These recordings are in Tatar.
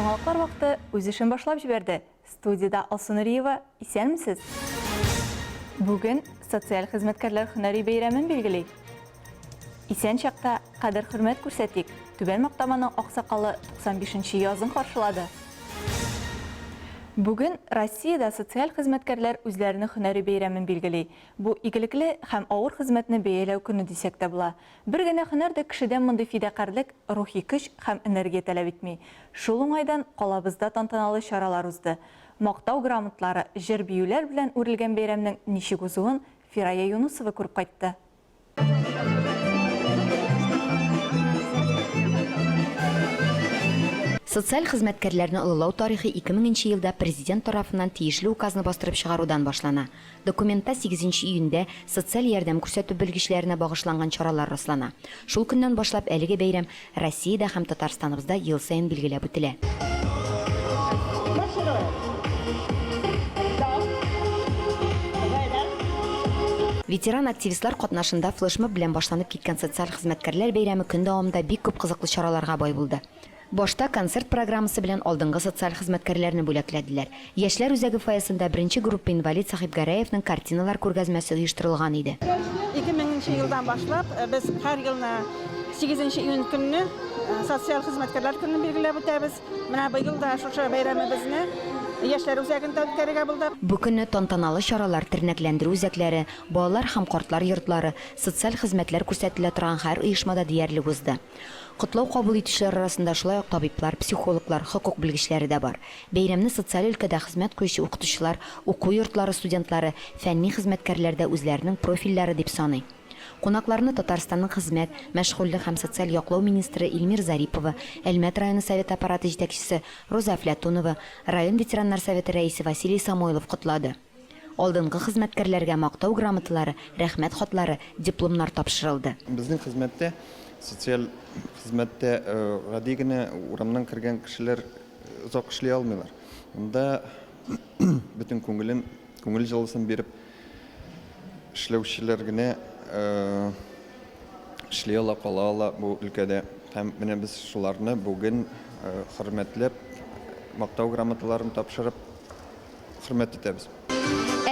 Яңалыклар вакыты үз эшен башлап җибәрде. Студиядә Алсу Нуриева, исәнмесез? Бүген социаль хезмәткәрләр һөнәри бәйрәмен билгели. Исән чакта кадер-хөрмәт күрсәтик. Түбән Мактаманың аксакалы 95 нче язын каршылады. Бүген Россиядә социаль хезмәткәрләр үзләренең һөнәри бәйрәмен билгели. Бу игелекле һәм авыр хезмәтне бәяләү көне дисәк тә була. Бер генә һөнәр дә кешедән мондый фидакарьлек, рухи көч һәм энергия таләп итми. Шул уңайдан калабызда тантаналы чаралар узды. Мактау грамотлары, җыр-биюләр белән үрелгән бәйрәмнең ничек узуын Фирая Юнысова күреп кайтты. Социаль хезмәткәрләрне олылау тарихы 2000 нче елда Президент тарафыннан тиешле указны бастырып чыгарудан башлана. Документта сигезенче июньдә социаль ярдәм күрсәтү белгечләренә багышланган чаралар раслана. Шул көннән башлап әлеге бәйрәм Россиядә һәм Татарстаныбызда ел саен билгеләп үтелә. Ветеран-активистлар катнашында флешмоб белән башланып киткән социаль хезмәткәрләр бәйрәме көн дәвамында бик күп кызыклы чараларга бай булды. Башта концерт программасы белән алдынгы социаль хезмәткәрләрне бүләкләделәр. Яшьләр үзәге фойесында беренче группа инвалид Сәхибгәрәевнең картиналар күргәзмәсе оештырылган иде. 2000 нче елдан башлап без һәр елны сигезенче июнь көнне социаль хезмәткәрләр көнен билгеләп үтәбез. Менә быел да шушы бәйрәмебезне Яшьләр үзәгендә үткәрергә булдык. Бу көнне тантаналы чаралар тернәкләндерү үзәкләре, балалар һәм картлар йортлары, социаль хезмәтләр күрсәтелә торган һәр оешмада диярлек узды. Котлау кабул итүчеләр арасында шулай ук табиблар, психологлар, хокук белгечләре дә бар. Бәйрәмне социаль өлкәдә хезмәт куючы укытучылар, уку йортлары студентлары, фәнни хезмәткәрләр дә үзләренең профильләре дип саный. Кунакларны Татарстанның хезмәт, мәшгульлек һәм социаль яклау министры Илмир Зарипова, Әлмәт районы Советы аппараты җитәкчесе Роза Әфләтунова, район ветераннар советы рәисе Василий Самойлов котлады. Алдынгы хезмәткәрләргә Мактау грамоталары, Рәхмәт хатлары, дипломнар тапшырылды. Безнең хезмәттә, социаль хезмәттә гади генә урамнан кергән кешеләр озак эшли алмыйлар. Монда бөтен күңелен, күңел җылысын биреп эшләүчеләр генә эшли ала, кала ала бу өлкәдә. Һәм менә без шуларны бүген хөрмәтләп, Мактау грамоталарын тапшырып, хөрмәт итәбез.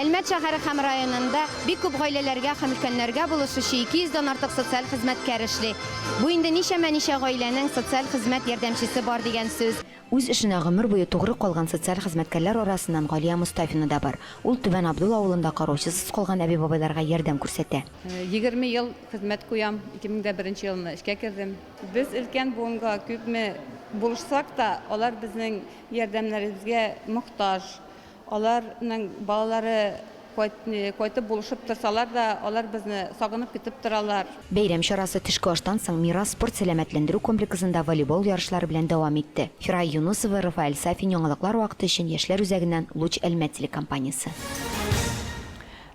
Әлмәт шәһәре һәм районында бик күп гаиләләргә һәм өлкәннәргә булышучы 200 дән артык социаль хезмәткәр эшли. Бу инде ничәмә-ничә гаиләнең социаль хезмәт ярдәмчесе бар дигән сүз. Үз эшенә гомер буе тугры калган социаль хезмәткәрләр арасыннан Галия Мостафина да бар. Ул Түбән Абдул авылында караучысыз калган әби-бабайларга ярдәм күрсәтә. 20 ел хезмәт куям, 2001 елны эшкә кердем. Без өлкән буынга күпме булышсак та, алар безнең Ярдәмнәребезгә мохтаҗ. Аларның балалары кайтып булышып торсалар да, алар безне сагынып көтеп торалар. Бәйрәм чарасы төшке аштан соң Мирас спорт-сәламәтләндерү комплексында волейбол ярышлары белән дәвам итте. Фирая Юнысова, Рафаэль Сафин Яңалыклар вакыты өчен Яшьләр үзәгеннән Луч Әлмәт телекомпаниясе.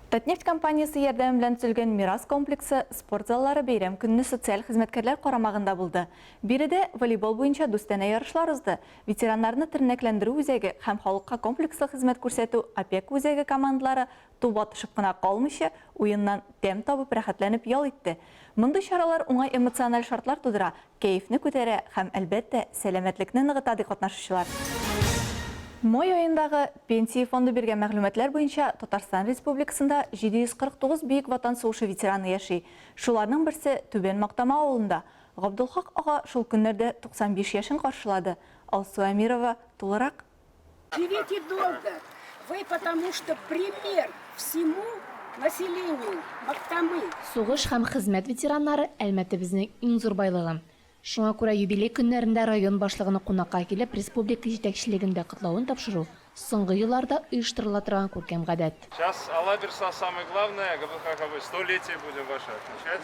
Татнефть компаниясе ярдәме белән төзелгән Мирас комплексы спорт заллары бәйрәм көнне социаль хезмәткәрләр карамагында булды. Биредә волейбол буенча дустанә ярышлар узды. Ветераннарны тернәкләндерү үзәге һәм халыкка комплекслы хезмәт күрсәтү опека үзәге командалары туп атышып кына калмыйча, уеннан тәм табып рәхәтләнеп ял итте. Мондый чаралар уңай эмоциональ шартлар тудыра, кәефне күтәрә һәм, әлбәттә, сәламәтлекне ныгыта, ди катнашучылар. Май аендагы Пенсия фонды биргән мәгълүматлар буенча, Татарстан Республикасында 749 Бөек Ватан сугышы ветераны яши. Шуларның берсе, Түбән Мактама авылында. Габдулхак ага шул көннәрдә 95 яшен каршылады. Алсу Әмирова тулырак. Живите долго, вы потому что пример всему населению Мактамы. Сугыш һәм хезмәт ветераннары, Әлмәтебезнең иң зур байлыгы. Шуңа күрә юбилей көннәрендә район башлыгының кунакка килеп, республика җитәкчелеген дә котлавын тапшыру, соңгы елларда оештырыла торган күркәм гадәт. Сейчас, Алла бирса, самое главное, Габдулхак абый, столетие будем ваше отмечать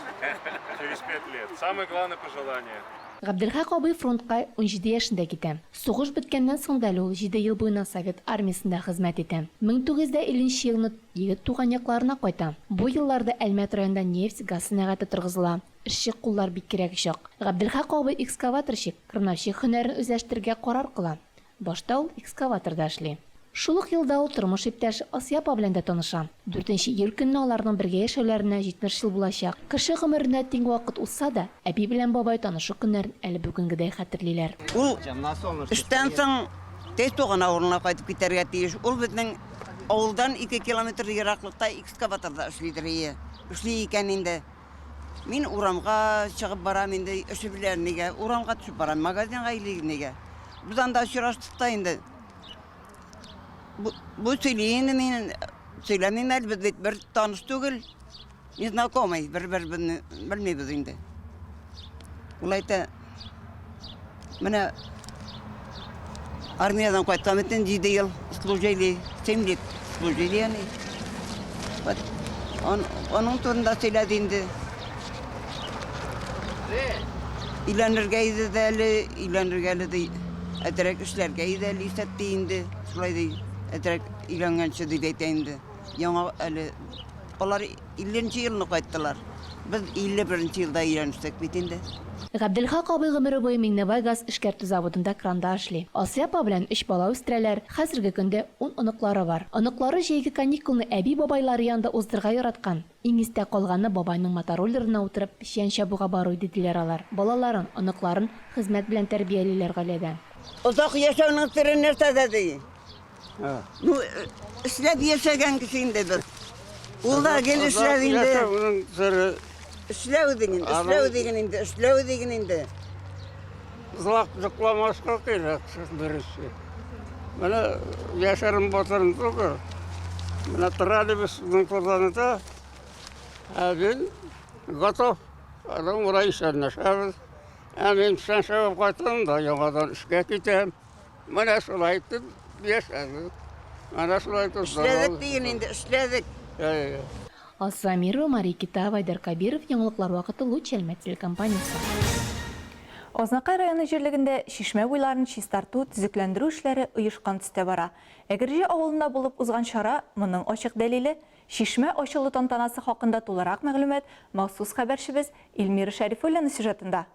через пять лет. Самое главное пожелание. Габделхак абый фронтка 17 яшендә китә. Сугыш беткәннән соң да әле ул җиде ел буена Совет Армиясендә хезмәт итә. 1950 нче елны егет туган якларына кайта. Бу елларда Әлмәт районында нефть, газ сәнәгате торгызыла. Эшче куллар бик кирәк чак. Габделхак абый экскаваторщик, крановщик һөнәрен үзләштерергә карар кыла. Башта ул экскаваторда эшли. Шул ук елда ул тормыш иптәше Асия апа белән дә таныша. Дүртенче июль көнне аларның бергә яшәүләренә 70 ел булачак. Кеше гомеренә тиң вакыт узса да, әби белән бабай танышу көннәрен әле бүгенгедәй хәтерлиләр. Ул эштән соң тиз туган авылына кайтып китәргә тиеш. Ул безнең авылдан 2 километр ераклыкта экскаваторда эшлидер ие. Эшли икән инде. Мин урамга чыгып барам инде, эше белән нигә, урамга төшеп барам, магазинга или нигә. Без анда очраштык та инде. Бу, бу сөйли инде мин сөйләмим әле, без бит бер таныш түгел, незнакомый, бер-беребезне белмибез инде. Ул әйтә, менә армиядән кайткан бит инде 7 ел служили, 7 лет служили они. Вот он, аның турында сөйләде инде. Өйләнергә иде дә әле, өйләнергә әле ди. Әзрәк эшләргә иде әле исәп ди инде. Шулай ди. Әзрәк өйләнгәнче дип әйтә инде. Яңа әле алар 50 нче елны кайттылар. Без 51 нче елда өйләнештек бит инде. Габделхак абый гомере буе Миңнебай газ эшкәртү заводында кранда эшли. Асия апа белән өч бала үстерәләр, хәзерге көндә ун оныклары бар. Оныклары җәйге каникулны әби-бабайлары янында уздырырга яраткан. Иң истә калганы бабайның мотороллерына утырып печән чабуга бару иде, диләр алар. Балаларын, оныкларын хезмәт белән тәрбиялиләр гаиләдә. Озак яшәүнең сере нәрсәдә, ди? Ну, эшләп яшәгән кеше инде без. Ул да гел эшләде инде. Озак яшәүнең сере. Эшләү диген, эшләү диген инде, эшләү диген инде. Озак йокламаска кирәк, беренче. Менә яшерен батырын түгел. Менә троллейбусның кулланыта. Ә мин готов. Аның белән исәнләшәбез. Ә мин печән чабып кайтам да яңадан эшкә китәм. Менә шулай итеп яшәдек. Менә шулай итеп Эшләдек диген инде, эшләдек. Әйе. Алсу Әмирова, Мария Китаева, Айдар Кабиров, Яңалыклар вакыты, Луч Әлмәт телекомпаниясе. Азнакай районы җирлегендә чишмә буйларын чистарту, төзекләндерү эшләре оешкан төстә бара. Әгерҗе авылында булып узган чара, моның ачык дәлиле. Чишмә ачылу тантанасы хакында тулырак мәгълүмат махсус хәбәрчебез Эльмира Шәрифуллина сюжетында.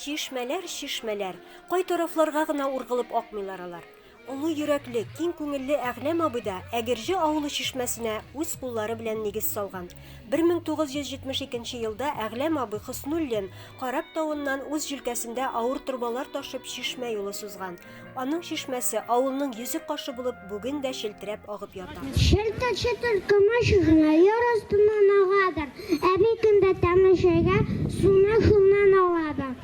Чишмәләр, чишмәләр. Кай тарафларга гына ургылып акмыйлар алар. Олы йөрәкле, киң күңелле Әгъләм абый да Әгерҗе авылы чишмәсенә үз куллары белән нигез салган. 1972 елда Әгъләм абый Хөснуллин Карап тавыннан үз җилкәсендә авыр торбалар ташып чишмә юлы сузган. Аның чишмәсе авылның йөзек кашы булып бүген дә челтерәп агып ята. Челтер-челтер көмеш генә яр астыннан агадыр, Әби көн дә тәмле чәйгә суны шуннан аладыр.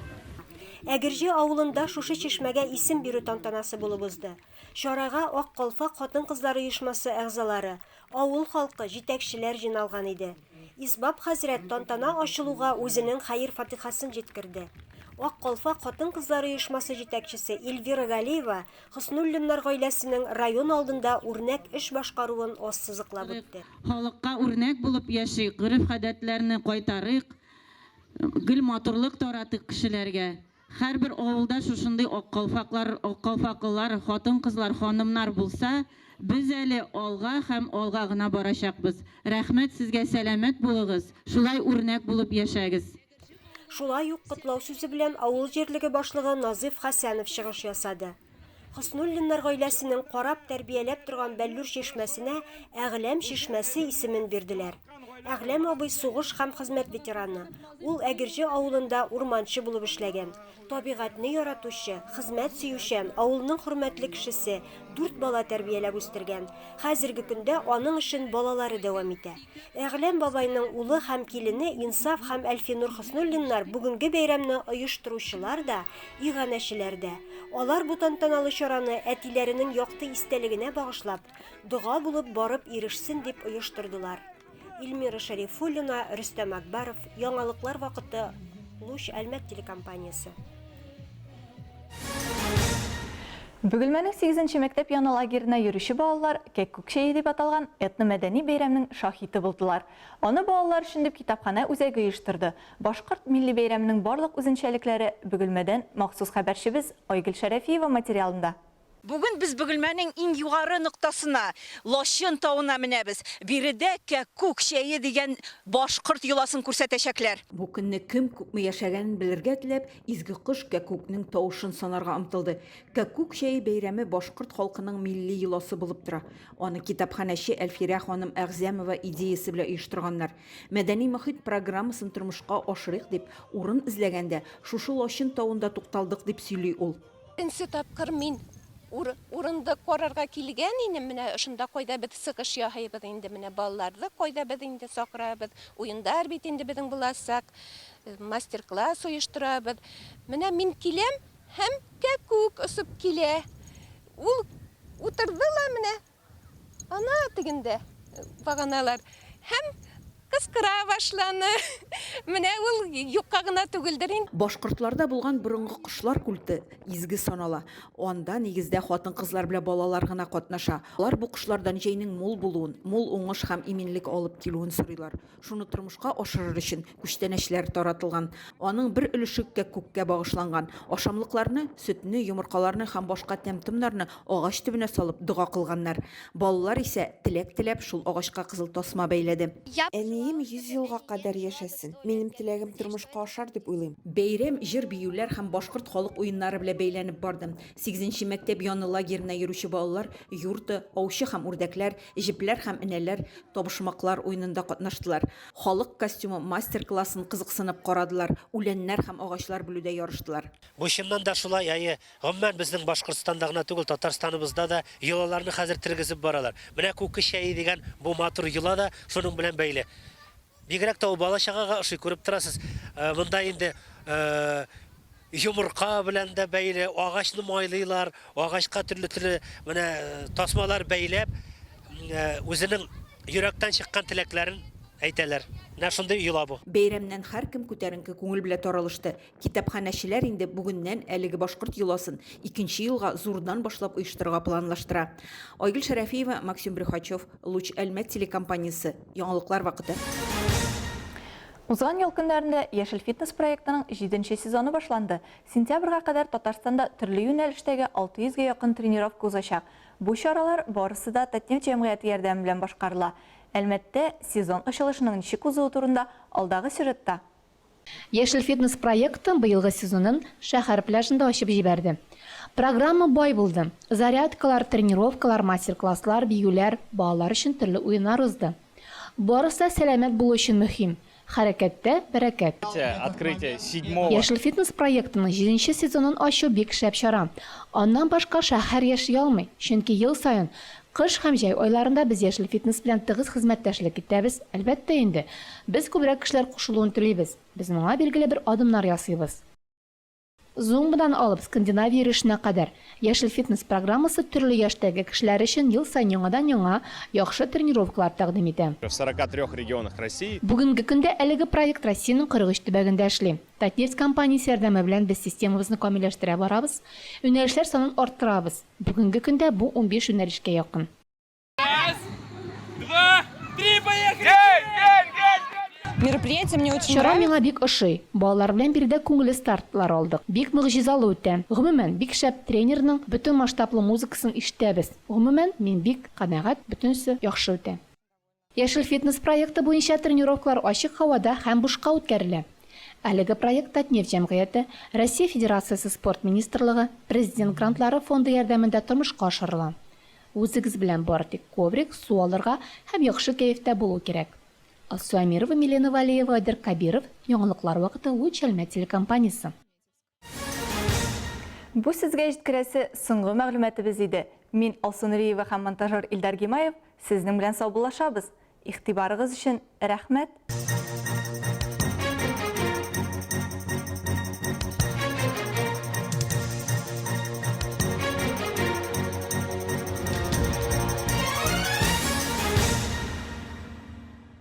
Әгерҗе авылында шушы чишмәгә исем бирү тантанасы булып узды. Чарага Ак калфак хатын-кызлар оешмасы әгъзалары, авыл халкы, җитәкчеләр җыйналган иде. Исбап хәзрәт тантана ачылуга үзенең хәер-фатихасын җиткерде. Ак калфак хатын-кызлар оешмасы җитәкчесе Эльвира Галиева Хөснуллиннар гаиләсенең район алдында үрнәк эш башкаруын ассызыклап үтте. Халыкка үрнәк булып яшик, гореф-гадәтләрне кайтарыйк, гел матурлык таратыйк кешеләргә. Һәрбер авылда шушындый ак калфаклар, ак калфаклылар, хатын-кызлар, ханымнар булса, без әле алга һәм алга гына барачакбыз. Рәхмәт сезгә, сәламәт булыгыз, шулай үрнәк булып яшәгез. Шулай ук котлау сүзе белән авыл җирлеге башлыгы Назыйф Хәсәнов чыгыш ясады. Хөснуллиннар гаиләсенең карап-тәрбияләп торган Бәллүр чишмәсенә Әгъләм чишмәсе исемен бирделәр. Әгъләм абый сугыш һәм хезмәт ветераны. Ул Әгерҗе авылында урманчы булып эшләгән. Табигатьне яратучы, хезмәт сөючән, авылның хөрмәтле кешесе, дүрт бала тәрбияләп үстергән. Хәзерге көндә аның эшен балалары дәвам итә. Әгъләм бабайның улы һәм килене Инсаф һәм Әлфинур Хөснуллиннар бүгенге бәйрәмне оештыручылар да, иганәчеләр дә. Алар бу тантаналы чараны әтиләренең якты истәлегенә багышлап, дога булып барып ирешсен дип оештырдылар. Эльмира Шәрифуллина, Рөстәм Акбаров, Яңалыклар вакыты, Луч Әлмәт телекомпаниясе. Бөгелмәнең сигезенче мәктәп яны лагерена йөрүче балалар Кәккүк чәе дип аталган этномәдәни бәйрәмнең шаһиты булдылар. Аны балалар өчен дип китапханә үзәге оештырды. Башкорт милли бәйрәменең барлык үзенчәлекләре Бөгелмәдән махсус хәбәрчебез Айгөл Шәрәфиева материалында. Бүген без Бөгелмәнең иң югары ноктасына, Лачын тавына менәбез. Биредә кәккүк чәе дигән башкорт йоласын күрсәтәчәкләр. Бу көнне кем күпме яшәгәнен белергә теләп, изге кош кәккүкнең тавышын санарга омтылды. Кәккүк чәе бәйрәме башкорт халкының милли йоласы булып тора. Аны китапханәче Әлфирә ханым Әгъзәмова идеясе белән оештырганнар. Мәдәни мохит программасын тормышка ашырыйк дип, урын эзләгәндә, шушы Лачын тавында тукталдык, дип сөйли ул. Беренче тапкыр мин урынды карарга килгән инем, менә ошында кайда без чыгыш яһыйбыз инде, менә балаларны кайда без инде чакырабыз, уендар бит инде безнең булачак, мастер-класс оештырабыз. Менә мин киләм һәм кәкүк очып килә. Ул утырды ла менә Ана тегендә баганалар һәм кычкыра башланы. Менә ул юкка гына түгелдер инде. Башкортларда булган борынгы кошлар культы изге санала. Анда, нигездә, хатын-кызлар белән балалар гына катнаша. Алар бу кошлардан җәйнең мул булуын, мул уңыш һәм иминлек алып килүен сорыйлар. Шуны тормышка ашырыр өчен күчтәнәчләр таратылган. Аның бер өлеше кәккүккә багышланган. Ашамлыкларны, сөтне, йомыркаларны һәм башка тәм-томнарны агач төбенә салып дога кылганнар. Балалар исә, теләк теләп, шул агачка кызыл тасма бәйләде. Әнием 100 елга кадәр яшәсен. Минем теләгем тормышка ашар дип уйлыйм. Бәйрәм җыр-биюләр һәм башкорт халык уеннары белән бәйләнеп барды. Сигезенче мәктәп яны лагерена йөрүче балалар юрта, аучы һәм үрдәкләр, җепләр һәм энәләр, табышмаклар уенында катнаштылар. Халык костюмы мастер-классын кызыксынып карадылар, үләннәр һәм агачлар бүлүдә ярыштылар. Бу чыннан да шулай, әйе. Гомумән, безнең Башкортстанда гына түгел, Татарстаныбызда да йолаларны хәзер тергезеп баралар. Менә Күке чәе дигән бу матур йола да шуның белән бәйле. Бигрәк тә ул бала-чагага ошый, күреп торасыз. Монда инде йомырка белән дә бәйле, агачны майлыйлар, агачка төрле-төрле менә тасмалар бәйләп, үзенең йөрәктән чыккан теләкләрен әйтәләр. Менә шундый йола бу. Бәйрәмнән һәркем күтәренке күңел белән таралышты. Китапханәчеләр инде бүгеннән әлеге башкорт йоласын икенче елга зурдан башлап оештырырга планлаштыра. Айгөл Шәрәфиева, Максим Брюхачев, Луч Әлмәт телекомпаниясе. Яңалыклар вакыты. Узган ял көннәрендә Яшел фитнес проектының җиденче сезоны башланды. Сентябрьгә кадәр Татарстанда төрле юнәлештәге 600 гә якын тренировка узачак. Бу чаралар барысы да Татнефть җәмгыяте ярдәме белән башкарыла. Әлмәттә сезон ачылышының ничек узуы турында алдагы сюжетта. Яшел фитнес проекты быелгы сезонын шәһәр пляжында ачып җибәрде. Программа бай булды. Зарядкалар, тренировкалар, мастер-класслар, биюләр, балалар өчен төрле уеннар узды. Барысы да сәламәт булу өчен мөһим. Хәрәкәттә, бәрәкәт. Открытие седьмого. Яшел фитнес проектының җиденче сезонын ачу бик шәп чара. Аннан башка шәһәр яши алмый, чөнки ел саен кыш һәм җәй айларында без Яшел фитнес белән тыгыз хезмәттәшлек итәбез, әлбәттә инде, без күбрәк кешеләр кушылуын телибез, без моңа билгеле бер адымнар ясыйбыз. Зумбадан алып скандинавия йөрешенә кадәр, Яшел фитнес программасы төрле яшьтәге кешеләр өчен ел саен яңадан-яңа, яхшы тренировкалар тәкъдим итә. В 43 регионах России. Бүгенге көндә әлеге проект Россиянең 43 төбәгендә эшли. Татнефть компаниясе ярдәме белән без системабызны камилләштерә барабыз, юнәлешләр санын арттырабыз. Бүгенге көндә бу 15 юнәлешкә якын. Раз, два, три, поехали! Мероприятие мне очень Чара нравится. миңа бик ошый. Балалар белән биредә күңелле стартлар алдык. Бик могҗизалы үтә. Гомумән, бик шәп тренерның бөтен масштаблы музыкасын ишетәбез. Гомумән, мин бик канәгать, бөтенесе яхшы үтә. Яшел фитнес проекты буенча тренировкалар ачык һавада һәм бушка үткәрелә. Әлеге проект Татнефть җәмгыяте, Россия Федерациясе Спорт министрлыгы, Президент грантлары фонды ярдәмендә тормышка ашырыла. Үзегез белән бары тик коврик, су алырга һәм яхшы кәефтә булу кирәк. Алсу Әмирова, Милена Вәлиева, Айдар Кабиров, Яңалыклар вакыты, Луч Әлмәт телекомпаниясе. Бу сезгә җиткерәсе соңгы мәгълүматыбыз иде. Мин, Алсу Нуриева һәм монтажер Илдар Гимаев сезнең белән саубуллашабыз. Игътибарыгыз өчен рәхмәт!